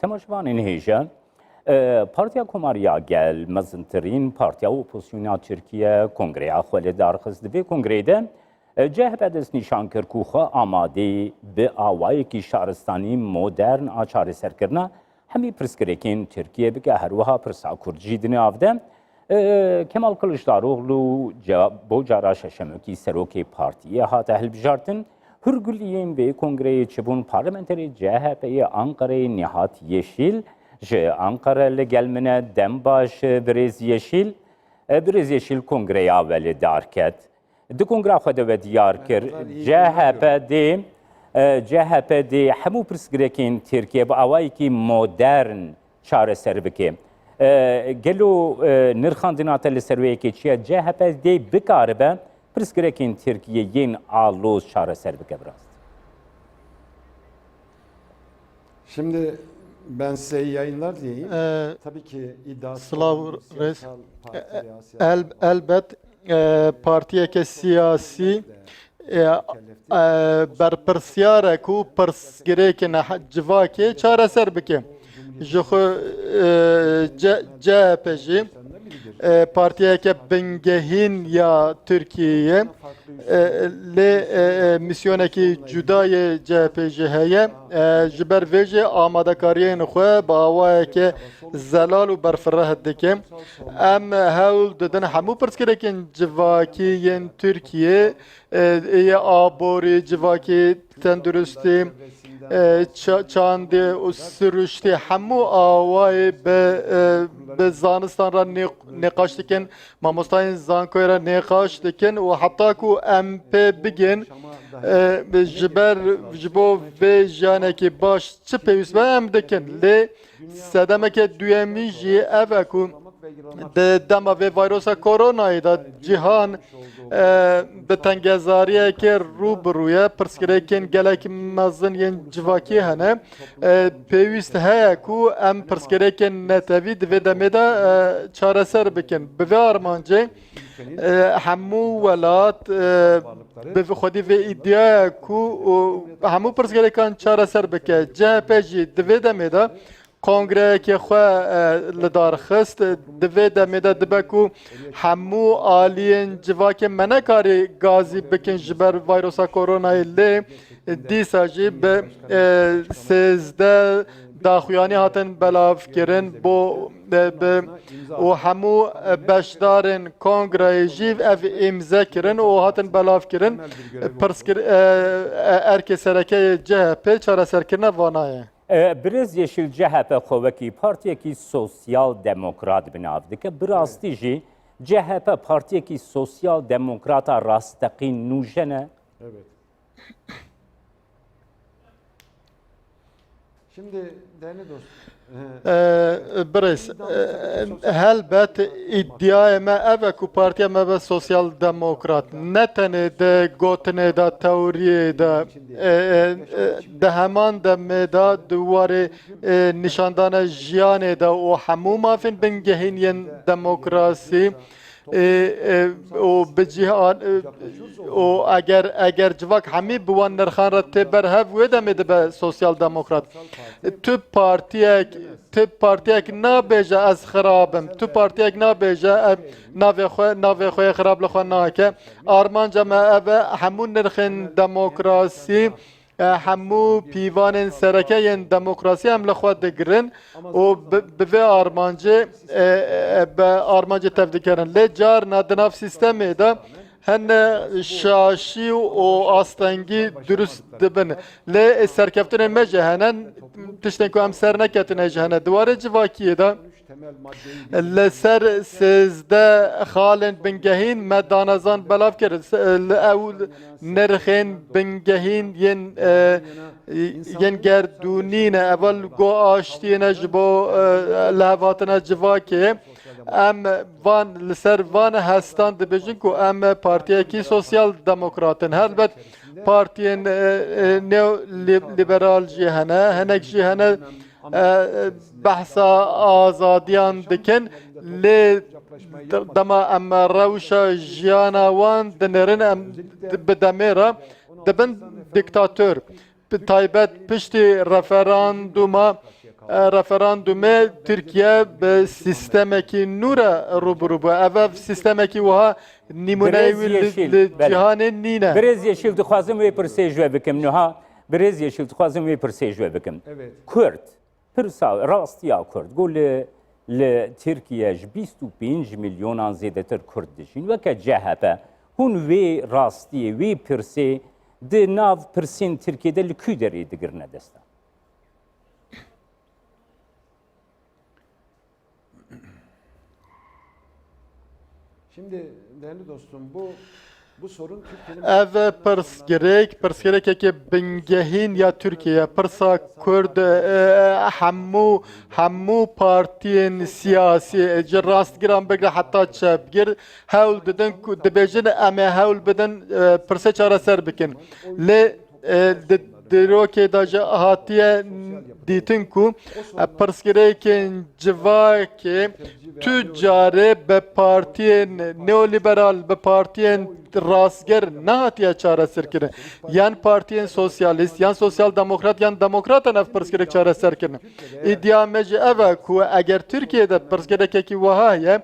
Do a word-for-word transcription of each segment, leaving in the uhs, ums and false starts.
Temaşevanên hêja, e, Partiya Komariya Gel, mezintirîn partiya opozisyona Tirkiye, kongreya xwe li dar xist. Di vê kongreyê de, e, C H P destnîşan kir ku xwe amadeyî bi awayekî şaristanî modern a çareserkirina hemî pirsgirêkên Tirkiye bike, her wiha pirsa Kurd jî di nav de. E, Kemal Kiliçdaroglu ce-, bo cara şeşemekî serokê partiyê hate hilbijartin. Hûrguliyên vê kongreyê çi bûn? Parlamenterê C H P yê Anqereyê Nihat Yeşîl ji Anqere li gel min e. Dem baş, birêz Yeşîl. E, birêz Yeşîl, kongreya we li dar ket. Di kongra xwe de we diyar kir, C H P dê, e, C H P dê hemû pirsgirêkên Tirkiye bi awayekî modern çareser bike. E, gelo, e, nirxandina te li ser wê yekê çi ye? C H P dê bikaribe pirsgirêkên Tirkiye yên aloz çareser bike bi rast? Şimdi ben size iyi yayınlar diyeyim. Ee, Tabii ki iddiası Slav olan bir Reis, siyasal parti e, veya siyasal el, elbet e, partiyeke siyasî e, e, berpirsiyar e ku pirsgirêkên he- civakê çareser bike. Ji xwe e, C- C H P jî e, partiyeke bingehîn ya Tirkiyeyê ye. E, lê e, e, misyonekî cuda yê C H P jî heye. E, ji ber vê jî amadekariyên xwe bi awayeke zelal û berfireh dike. Em hewl didin hemû pirsgirêkên civakî yên Tirkiyê, e, yê aborî, civakî, tenduristî, e, ça- çandê û siruştê hemû awayê bi, e, bi zanistan re nî- nîqaş dikin, mamostayên zankoyê re nîqaş dikin û heta ku em pê bigên, e, ji ber, ji bo vê jiyanekî baş çi pêwîst be em dikin. Lê sedemeke duyemî jî ev e ku di dema vê vayrosa koronayê de cîhan, e, bi tengezariyekê rû bi rû ye, pirsgirêkên gelek mezin yên civakî hene. E, pêwîst heye ku em pirsgirêkên netewî di vê demê de, e, çareser bikin. Bi vê armancê, e, hemû welat, e, bi xwedî vê îdiaya ku û hemû pirsgirêkan çareser bike. C H P jî di vê demê de kongreyekê xwe, e, li dar xist. Di vê demê de dibe ku hemû aliyên civakê me nekarî gazî bikin ji ber vayrosa koronayê, lê dîsa jî bi, e, sêzdeh daxuyanî hatin belavkirin bo, e, bi û hemû, e, beşdarên kongreyê jî ev îmze kirin û hatin belavkirin. Pirskir, e, e, erkê sereke yê C H P çareserkirina vana ye. E, Birêz Yeşîl, C H P xwe wekî partiyekî sosyal demokrat bi nav dike. Bi rastî jî C H P partiyekî sosyal demokrata rasteqîn nûjen e? Evet. Şimdi değerli dost, e, E, Birêz, e, helbet îdiayê me ev e ku partiya me be sosyal demokrat. Ne tenê di gotinê de, teoriyê de, e, e, e, di heman demê de di warê, e, nîşandana jiyanê de û hemû mafên bingehîn yên demokrasî, e, e, û bi cîhan, e, û eger, eger civak hemî bi wan nirxan re tê ber hev, wê demê dibe sosyal demokrat. Tu partiyek, tu partiyek nabêje ez xirab im. Tu partiyek nabêje em navê xwe, navê xwe yê xirab li xwe nake. Armanca me ev e, hemû nirxên demokrasî, e, hemû pîvanên sereke yên demokrasî em li xwe digirin û bi, bi vê armancê, e, e, bi armancê tevdikerin. Lê carna di nav sîstemê de hene şaşî û astengî durust dibin. Lê serkeftinên me jî hene, tiştên ku em ser neketine jî hene. Di warê civakiyê de li ser sêzdeh xalên bingehîn me danezan belav kir. Se-, li ew nirxên bingehîn yên, e, yên gerdûnî ne. Eva li go aştiyê ne ji bo, e, lihevhatina civakê. Em van, li ser van hestan dibêjin ku em partiyekî sosyal demokrat in. Helbet partiyên, e, e, neoliberal jî hene, hinek jî hene, e, e, behsa azadiyan dikin, lê de-, dema em rewşa jiyana wan dinêrin, em di-, bi demê re dibin diktator. Bi taybet piştî referanduma e, referandumê Tirkiye bi sîstemekî nû re rûbirû bû. Ev, ev sîstemekî wiha nîmûneyê Birêz wî li, Yeşîl, li belê. Cîhanê nîne. Birêz Yeşîl, dixwazim wê pirsê ji we bikim niha. Birêz Yeşîl, dixwazim wê pirsê ji we bikim. Evet. Kurd, pirsa rastiya Kurd, got li, li Tirkiye ji bîst û pênc milyonan zêdetir Kurd dijîn. Weke C H P, hûn wê rastiyê, wê pirsê di nav pirsên Tirkiyê de li kû derê digirine dest? Şimdi değerli dostum, bu bu sorun Türkiye'nin Ev pirsgirêk, pirsgirêkeke bingehîn ya Tirkiye ye. Pirsa Kurd, e, hemû, hemû partiyên siyasî, e, ji rastgiran bigre heta çepgir, hewl didin ku, dibêjin, em ê hewl bidin, e, pirsê çareser bikin. Lê e, di dîrokê de jî hatiye dîtin ku, e, pirsgirêkên civakê tu carê bi partiyên neolîberal, bi partiyên rastger nehatiye çareserkirin. Yan partiyên sosyalîst, yan sosyal demokrat, yan demokratan ev pirsgirêk çareser kirin. Îdiya me jî ev e ku eger Tirkiyê de pirsgirêkekî wiha heye,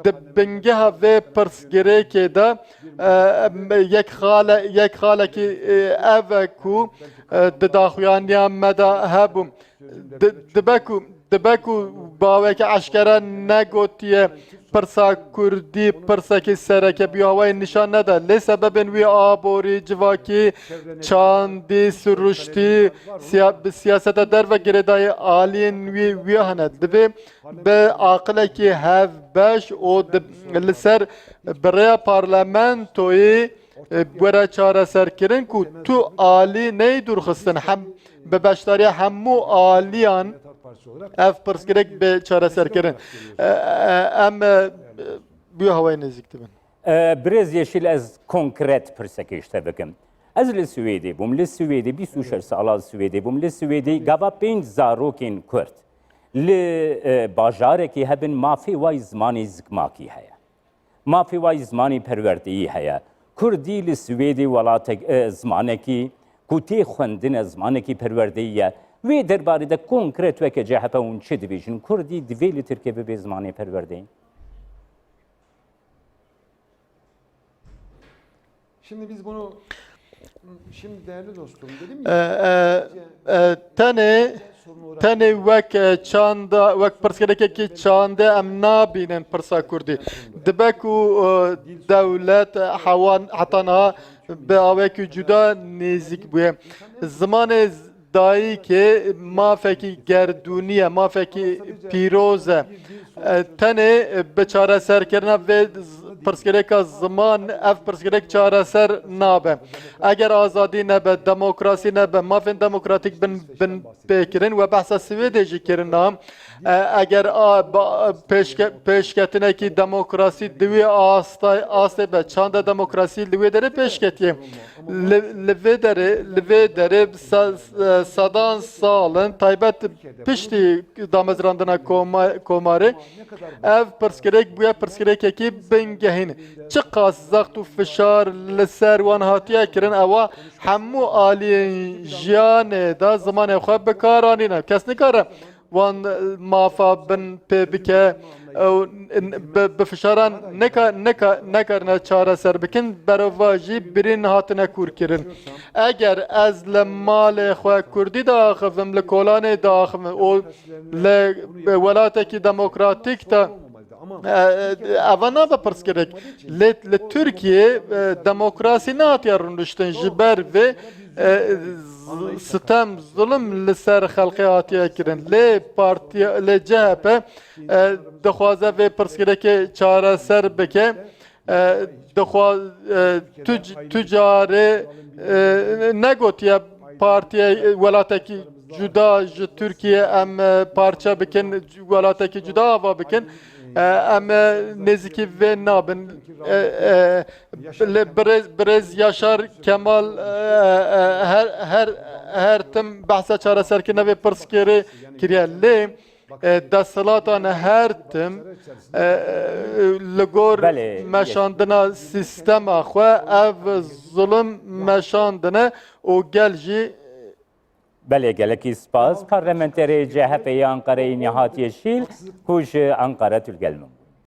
di bingeha vê pirsgirêkê de, e, yek xale-, yek xalekî, e, ev e ku, e, di daxuyaniya me de hebû. Di-, dibe ku, dibe ku bi awayekî eşkere negotiye pirsa kurdî pirsekî sereke bûye, awayê nîşan nede. Lê sebebên wî aborî, civakî, çandî, siruştî, siya-, bi siyaseta derve girêdayî aliyên wî, wî hene. Divê bi aqilekî hevbeş û di-, li ser bi rêya parlamentoyê, e, were çareserkirin ku tu alî neyê dûrxistin, hem bi beşdariya hemû aliyan ev pirsgirêk bi çareserkirin. E, e, em, e, bi hewayê nêzîk dibin. E, Birêz Yeşîl, ez konkret pirsekê ji te bikim. Ez li Swêdê bûm. Li Swêdê bîst û şeş sala li Swêdê bûm. Li Swêdê gava pênc zarokên Kurd li, e, bajarekî hebin, mafê wa yî zimanê zikmakî heye. Mafê wa yî zimanê perwerdeyî heye. Kurdî li Swêdê welatek, e, zimanekî ku tê xwendine, zimanekî perwerdeyî ye. Wê derbarê de konkret weke C H P hûn çi dibêjin? Kurdî divê li Tirkiye bibe zimanê perwerdeyî? Şimdi biz bunu, şimdi değerli dostum, dedim E, ya, e, e, tenê, tenê wek, e, çanda, wek pirsgirêkekî çandê em nabînin pirsa kurdî. Dibe ku, e, dewlet, e, hewan, heta niha bi awekî cuda nêzîk bûye. Zimanê dayikê mafekî gerdûnî ye, mafekî pîroz e. E, tenê bi çareserkirina vê z-, pirsgirêka ziman ev pirsgirêk çareser nabe. Eger azadî nebe, demokrasî nebe, mafên demokratîk bin, bin pêkirin, we behsa Swêdê jî kirina. E, eger a, ba, pêşke-, pêşketinekî demokrasî di wî asta-, astê be, çanda demokrasî li wê derê pêşketiye. Li, li vê derê, li vê derê se-, e, sedan sal in, taybet piştî damezrandina koma-, komarê, ev pirsgirêk bûye pirsgirêkekî bingehîn. Çiqas zext û fişar li ser wan hatiye kirin, ewa hemû aliyên jiyanê de zimanê xwe bi kar anîne. Kes nikare wan, e, mafa bin pê bike, ew, n-, bi, bi fişaran neka-, neka-, nekarine çareser bikin, berovajî birîn hatine kûrkirin. Eger ez li malê xwe kurdî diaxivim, li kolanê diaxivim û li welatekî demokratîk de, e, e, eva nabe pirsgirêk. Lê li Tirkiyê, e, demokrasî nehatiye rûniştin, ji ber vê, e, z-, sitem, zulm li ser xelkê hatiye kirin. Lê partiya, lê C H P, e, dixwaze vê pirsgirêkê çareser bike. E, dixwa-, e, tu c-, tu carê, e, negotiye partiye, e, welatekî cuda ji Tirkiye em, e, parçe bikin, welatekî cuda ava bikin. E, em, e, nêzîkî vê nabin. E, e, li birêz, birêz Yaşar Kemal, e, e, her, her, her tim behsa çareserkirina vê pirsgirê kiriye. Lê, e, desthilatan her tim, e, e, li gor Belê, yes. meşandina sîstema xwe ev zulm meşandine û gel jî Belê, gelekî spas. Parlamenterê C H P'ê yê Anqereyê Nihat Yeşîl, ku ji Anqere tu li gel min bû.